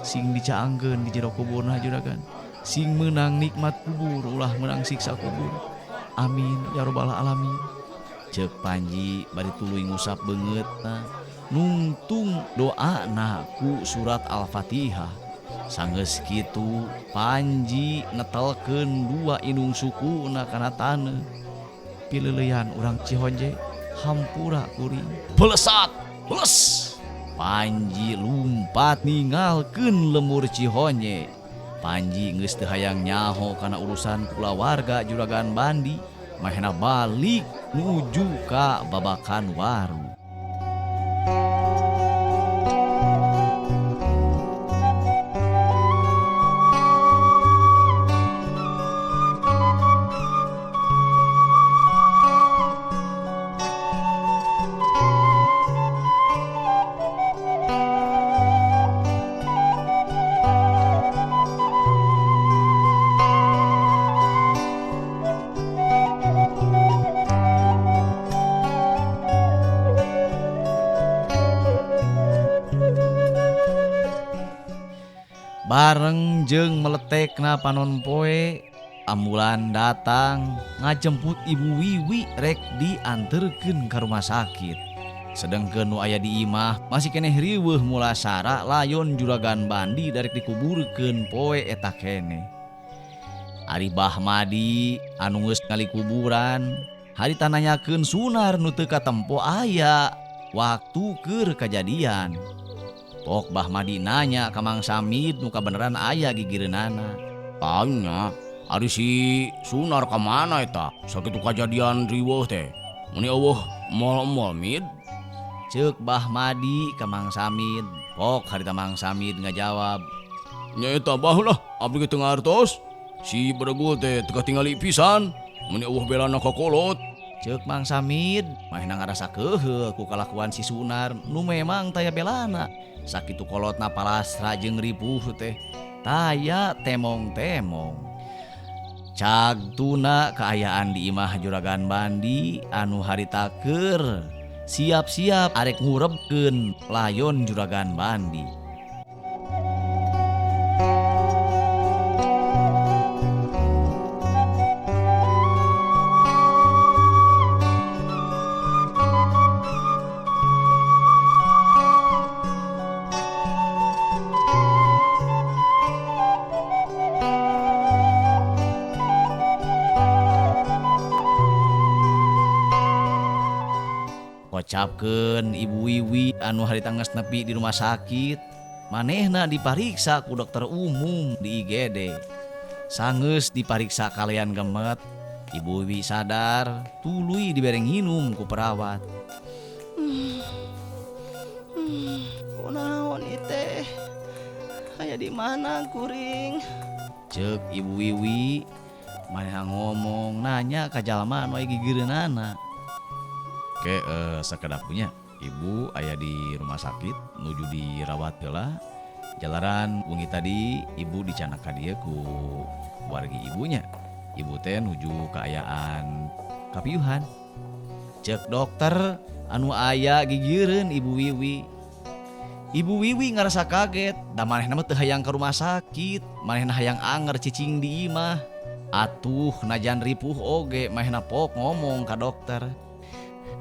sing dicaangkeun di jero kuburna Juragan, sing meunang nikmat kubur ulah meunang siksa kubur. Amin ya robbal alamin. Ceuk Panji bari tuluy ngusap beungeutna nungtung doana ku surat Al-Fatihah. Sanggeus kitu Panji netelkeun dua inung sukuna kana taneuh. Pileuleyan urang Cihonje hampura kuring. Pelesat, peles. Panji lumpat ninggalkeun lemur Cihonje. Panji geus teu hayang nyaho kana urusan kulawarga Juragan Bandi, mahena balik nuju ka Babakan Waru. Bareng jeung meletekna panon poe, ambulan datang ngajemput Ibu Wiwi rek dianterkeun ka rumah sakit. Sedengkeun nu aya di imah masih keneh riweuh mulasara layon Juragan Bandi darek dikuburkeun poe eta keneh. Ari Bah Madi anu geus ngali kuburan, harita nanyakeun Sunar nu teu katempo aya waktu keur kajadian. Pok Bah Madi nanya ka Mang Samid nu kabeneran aya gigireunana. Tanya, ari si Sunar ka mana eta? Sakitu kajadian riweuh teh. Mun eueuh moal-moal mid. Ceuk Bah Madi ka Mang Samid. Pok harita Mang Samid ngajawab, Nya eta bah lah, abdi ge teu ngartos. Si beregul teh teu katingali pisan. Mun eueuh belana ka kolot. Ceuk Mang Samid mahna ngarasa keuheul ku kalakuan si Sunar nu memang taya belana. Sakitu kolotna palastra jeung ripuh teh taya temong-temong. Cag tuna kaayaan di imah Juragan Bandi anu harita keur siap-siap arek ngurebkeun layon Juragan Bandi. Hocapkeun Ibu Wiwi anu harita geus nepi di rumah sakit. Manehna dipariksa ku dokter umum di IGD. Sanggeus dipariksa kalian gemet, Ibu Wiwi sadar, tuluy dibere nginum ku perawat. Kunaon ieu teh? Aya di mana kuring? Ceuk Ibu Wiwi, manehna ngomong nanya ka jalma anu aya gigireunana. Oke, sakedap nya Ibu aya di rumah sakit nuju dirawat heula. Jalaran wengi tadi ibu dicandak ka dieu ku wargi ibunya. Ibu teh nuju kaayaan kapiuhan. Ceuk dokter anu aya gigireun Ibu Wiwi. Ibu Wiwi ngarasa kaget, da manehna mah teu hayang ka rumah sakit, manehna hayang anger cicing di imah. Atuh najan ripuh oge manehna pok ngomong ka dokter.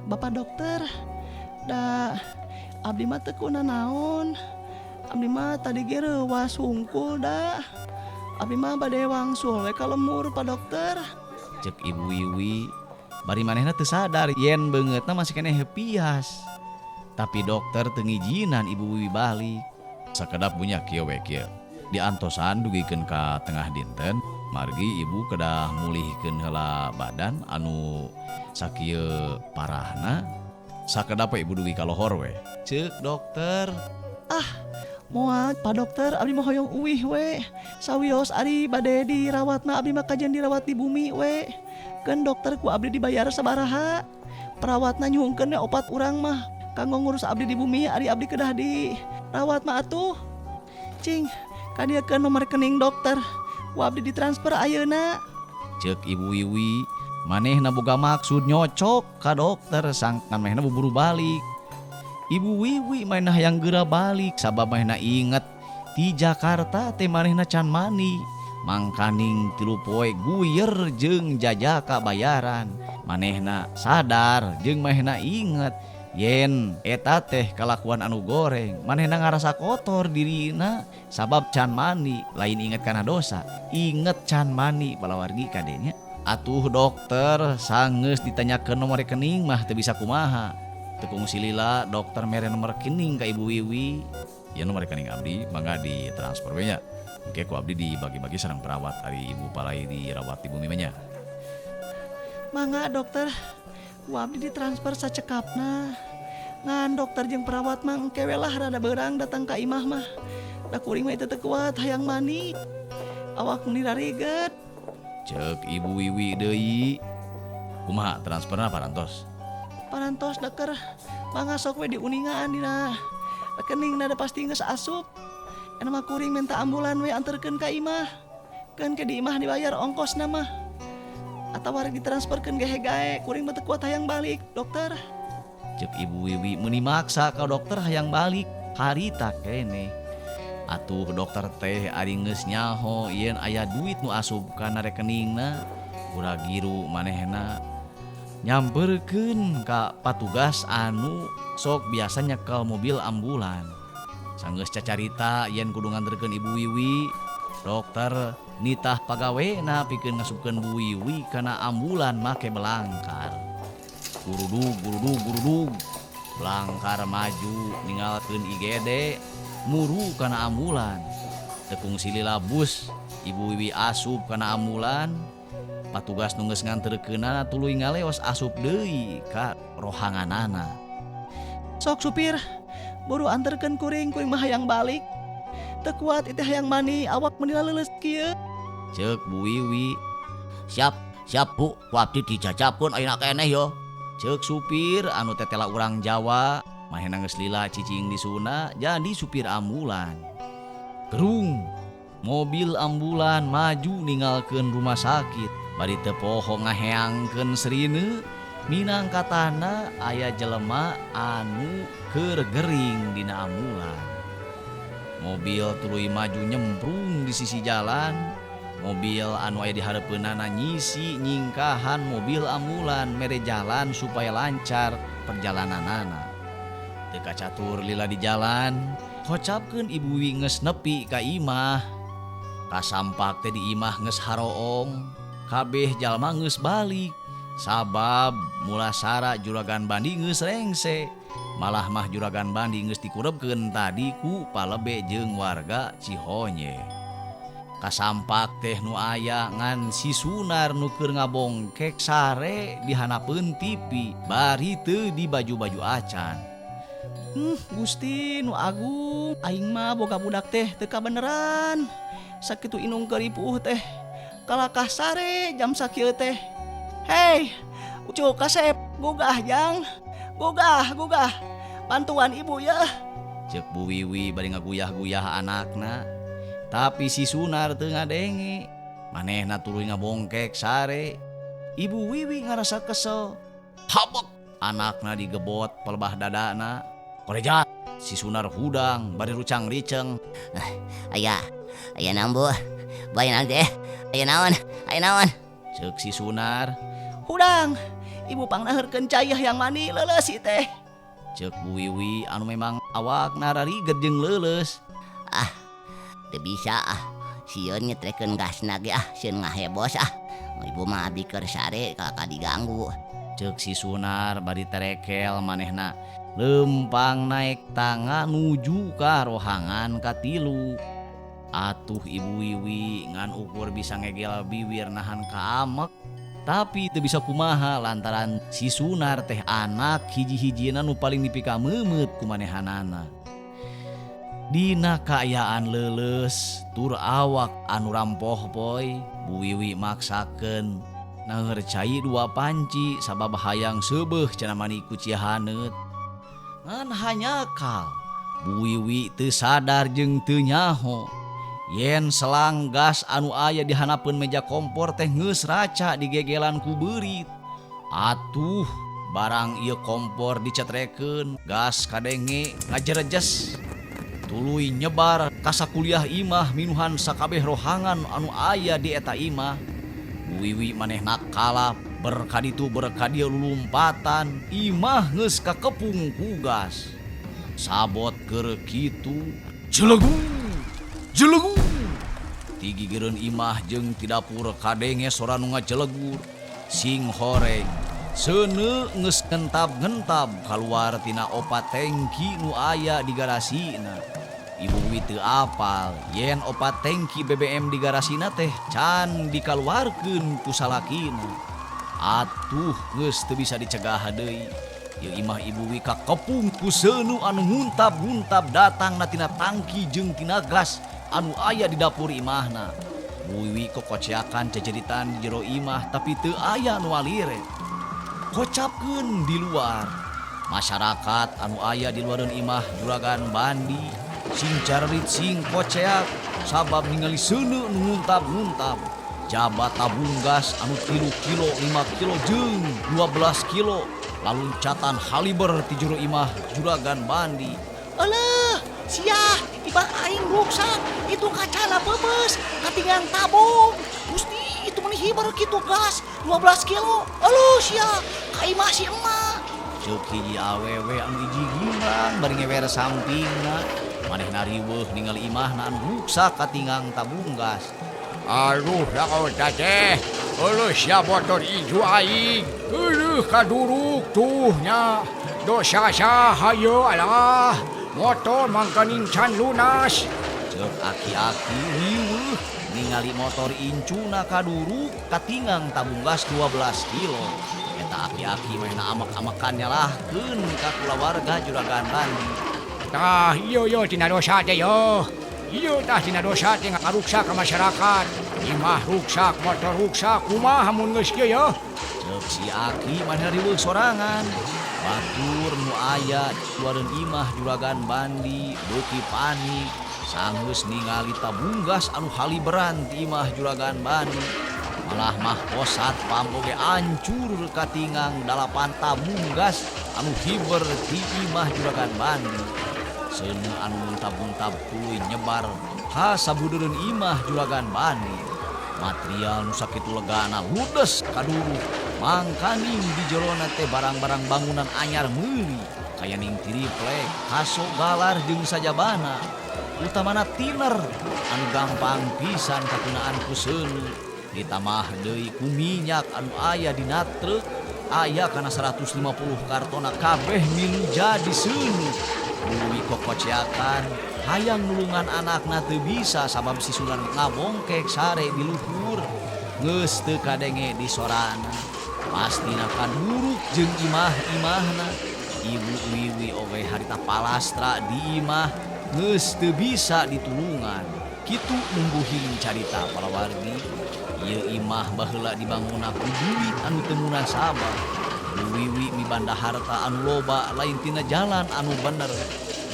Bapak dokter, da abdi mah teu kunanaon. Abdi mah tadi ge reuwas hungkul da. Abdi mah bade wangsul we ka lembur Pak Dokter. Ceuk Ibu Wiwi, bari manehna teu sadar yen beungeutna masih keneh pias. Tapi dokter teu ngijinan Ibu Wiwi balik. Sakedap punya kieu we kieu. Diantosan dugikeun ka tengah dinten, margi ibu kedah mulihkeun heula badan anu sakieu parahna. Sakedap we ibu dugi ka lohor we. Ceuk dokter. Ah, moal Pak Dokter, abdi mah hoyong uih we. Sawios ari bade dirawat mah abdi mah kajian dirawat di bumi we. Keun dokter ku abdi dibayar sabaraha. Perawatna nyuhunkeun we opat urang mah kanggo ngurus abdi di bumi, ari abdi kedah dirawat mah atuh. Cing, kadieukeun nomor rekening dokter. Ku abdi ditransfer ayeuna. Ceuk Ibu Wiwi, manehna boga maksud nyocok ka dokter sangkan manehna buru balik. Ibu Wiwi manehna hayang geura balik sabab manehna inget di Jakarta teh manehna can mandi. Mangkaning 3 poe guyer jeung jajaka bayaran. Manehna sadar jeung manehna inget yen eta teh kalakuan anu goreng. Manehna ngarasa kotor dirina sabab can mandi, lain inget kana dosa, inget can mandi palawargi kadenya. Atuh dokter sanggeus ditanyakeun nomor rekening mah teu bisa kumaha. Teu kungsi lila dokter mere nomor rekening ka Ibu Wiwi. Ya nomor rekening abdi mangga ditransfer we nya. Engke ku abdi dibagi-bagi sareng perawat ari ibu palai dirawat di bumi mah nya. Mangga dokter, ku abdi ditransfer sacekapna. Ngan dokter jeung perawat mah engke we lah rada beurang datang ka imah mah. Da kuring mah teu kuat hayang mandi. Awak meni rariget. Ceuk Ibu Wiwi deui. Kumaha transferna parantos? Parantos dokter, mangga sok we diuningaan dina rekening da pasti geus asup. Eta mah kuring minta ambulan we anterkeun ka imah. Keun ke di imah dibayar ongkosna mah. Atawa rek ditransferkeun gehe gae, kuring mah teu kuat hayang balik, dokter. Ceuk Ibu Wiwi meuni maksa ka dokter hayang balik harita keneh. Atuh dokter teh ari geus nyaho yen aya duit nu asup kana rekeningna, gura-giru manehna nyamperkeun ka patugas anu sok biasa nyekel mobil ambulan. Sanggeus cacarita yen kudu nganterkeun Ibu Wiwi, dokter nitah pagawena pikeun ngasupkeun Bu Wiwi kana ambulan make belangkar. Gurudug gurudug gurudug. Belangkar maju ninggalkeun IGD muru kana ambulan. Teu kungsi lila bus Ibu Wiwi asup kana ambulan. Patugas nu geus nganterkeunana tuluy ngaleos asup deui ka rohanganana. Sok supir, buru anterkeun kuring, kuring mah hayang balik. Teu kuat ieu hayang mandi, awak meuni leuleus kieu. Ceuk Bu Wiwi. Siap, siap Bu, ku abdi dijajabkeun ayeuna keneh yo. Ceuk supir anu tetela urang Jawa, manehna geus lila cicing di Sunda jadi supir ambulan. Gerung, mobil ambulan maju ninggalkeun rumah sakit. Bari teu poho ngaheangkeun serine, minangkatana aya jelema anu keur gering dina ambulan. Mobil tuluy maju nyemprung di sisi jalan. Mobil anu aya di hareupeunana nyisi nyingkahan mobil ambulan mere jalan supaya lancar perjalananana. Teu kacatur lila di jalan, hocapkeun Ibu Wiwi geus nepi ka imah. Kasampak teh di imah geus haroong, kabeh jalma geus balik. Sabab mulasara Juragan Bandi geus rengse. Malah mah Juragan Bandi geus dikurebkeun tadi ku palebe jeung warga Cihonye. Kasampak teh nu aya ngan si Sunar nu keur ngabongkek sare di hanapeun TV bari teu di baju-baju acan. Gusti nu agung, aing mah boga budak teh teu kabeneran. Sakitu inung keur ripuh teh kalakah sare jam sakieu teh. Hei, Ucu kasep, gugah jang. Gugah, gugah. Bantuan ibu ya. Cek Bu Wiwi bari ngaguyah-guyah anakna. Tapi si Sunar teu ngadenge. Manehna tuluy ngabongkek sare. Ibu Wiwi ngarasa kesel. Habek anakna digebot pelebah dadana. Koreja si Sunar hudang bari rucang-riceng. Aya, aya naon Bu? Bae naon teh? Aya naon? Aya naon? Cek si Sunar. Hudang, ibu pangnaheurkeun cai yang mani leuleus si teh. Cek Bu Wiwi anu memang awakna rariget jeung leuleus. Ah, teu bisa ah. Sieun nyetrekeun gasna ge ah, sieun ngahebos ah. Ibu mah abdi keur sare kalakah diganggu. Cek si Sunar bari terekel manehna lempang naek tangga nuju ka rohangan katilu. Atuh Ibu Wiwi ngan ukur bisa ngegel biwir nahan kaamek. Tapi teu bisa kumaha lantaran si Sunar teh anak hiji-hijina nu paling dipikameumeup ku manehanana. Dina kaayaan leuleus tur awak anu rampoh poy, Bu Wiwi maksakeun naheur cai 2 panci sabab hayang seubeuh cenah mani ku cihaneut. Ngan hanyakal Bu Wiwi teu sadar jeung teu nyaho yen selang gas anu aya di hanapeun meja kompor teh geus raca digegelan ku beurit. Atuh barang ieu kompor dicetrekeun gas kadenge ngajerejes. Tuluy nyebar ka sakuliah imah minuhan sakabeh rohangan anu aya di eta imah. Bu Wiwi manehna kalap berkaditu berkadieu lulumpatan imah geus kakepung ku gas. Sabot keur kitu jelegu jelegu tigigireun imah jeung ti dapur kadenge sora nu ngajelegur. Sing horeng seuneu geus ngentab-ngentab kaluar tina opat tangki nu aya di garasina. Ibu Wiwi teu apal yen opat tangki BBM di garasina teh can dikaluarkeun ku salakina. Atuh geus teu bisa dicegah deui. Ieu imah Ibu Wiwi kakepung ku seuneu anu nguntab-nguntab datangna tina tangki jeung tina gas anu aya di dapur imahna. Bu Wiwi kokoceakan ceceritan di jero imah tapi teu aya nu alire. Kocapkeun di luar. Masyarakat anu aya di luareun imah Juragan Bandi sing cararit sing koceak sabab ningali seuneu nu nguntab-nguntab. Jabat tabung gas anu 3 kilo, 5 kilo jeung 12 kilo laluncatan haliber ti jero imah Juragan Bandi. Alah, siah, imah aing ruksak, itu kacana peupeus, katingan tabung. Gusti, itu meni hiber kitu gas 12 kilo. Aduh, siah, ka imah si emak. Ceuk hiji awewe anu hiji gimrang bari ngewer sampingna. Manehna riweuh ningali imahna anu ruksak katingang tabung gas. Aduh, lamun teh. Euleuh sia motor inju aing. Euleuh kaduruk tuh nya. Dosa saha ieu alah. Motor mangkaning can lunas. Ceuk aki-aki riweuh ningali motor incuna kaduruk katingang tabung gas 12 kilo. Eta aki-aki manehna amek-amekan nyalahkeun ka kulawarga Juragan Bandi. Tah ieu ieu tina dosa teh ieu. Ieu tah tina dosa teh ngaruksak ka masyarakat. Imah ruksak, motor ruksak, kumaha mun geus kieu yeuh? Ceuk si aki manehna riweuh sorangan. Batur nu aya luareun imah Juragan Bandi beuki panik sanggeus ningali tabung gas anu haliberan ti imah Juragan Bandi. Malah mah pos satpam oge ancur katingang 8 tabung gas anu hiber ti imah Juragan Bandi. Seuneu anu nguntab-nguntab tuluy nyebar ka sabudeureun imah Juragan Bandi. Material nu sakitu legana ludes kaduruk. Mangkaning di jerona teh barang-barang bangunan anyar meuli, kayaning triplek, kaso galar jeung sajabana. Utamana tiner anu gampang pisan kagunaan ku seuneu. Ditambah deui ku minyak anu aya dina truk aya kana 150 kartonna kabeh milu jadi seuneu. Wiwi kokoceakan hayang nulungan anakna teu bisa sabab si Sunan ngabongkek sare di luhur. Geus teu kadenge di sorana. Pastina kaduruk jeung imah-imahna. Ibu Wiwi oge harita palastra di imah geus teu bisa ditulungan. Kitu mumbuhing carita palawargi. Ieu imah baheula dibangunna ku duit anu teu munasabah. Bu Wiwi mibanda harta anu loba lain tina jalan anu bener.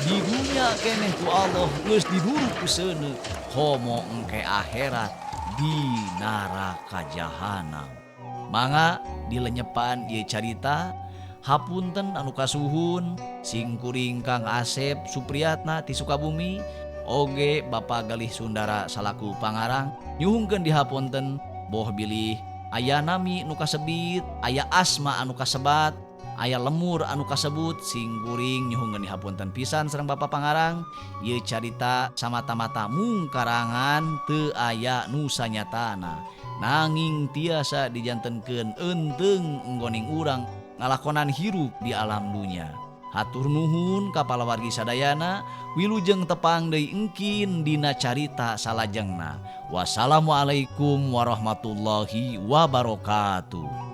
Di dunya keneh ku Allah geus diduruk ku seuneu. Komo engke akhirat di neraka jahanam. Mangga dilenyepan ieu carita. Hapunten anu kasuhun singkuring Kang Asep Supriyatna ti Sukabumi oge Bapak Galih Sundara salaku pangarang nyuhunkeun dihapunten boh bilih aya nami nu kasebit, aya asma anu kasebat, aya lemur anu kasebut. Singkuring nyuhunkeun dihapunten pisan sareng Bapak Pangarang. Ieu carita samata-mata mung karangan teu aya nu sanyatana, nanging tiasa dijantenkeun eunteung enggoning urang ngalakonan hirup di alam dunya. Hatur nuhun ka palawargi sadayana, wilujeng tepang deui engkin dina carita salajengna. Wassalamualaikum warahmatullahi wabarakatuh.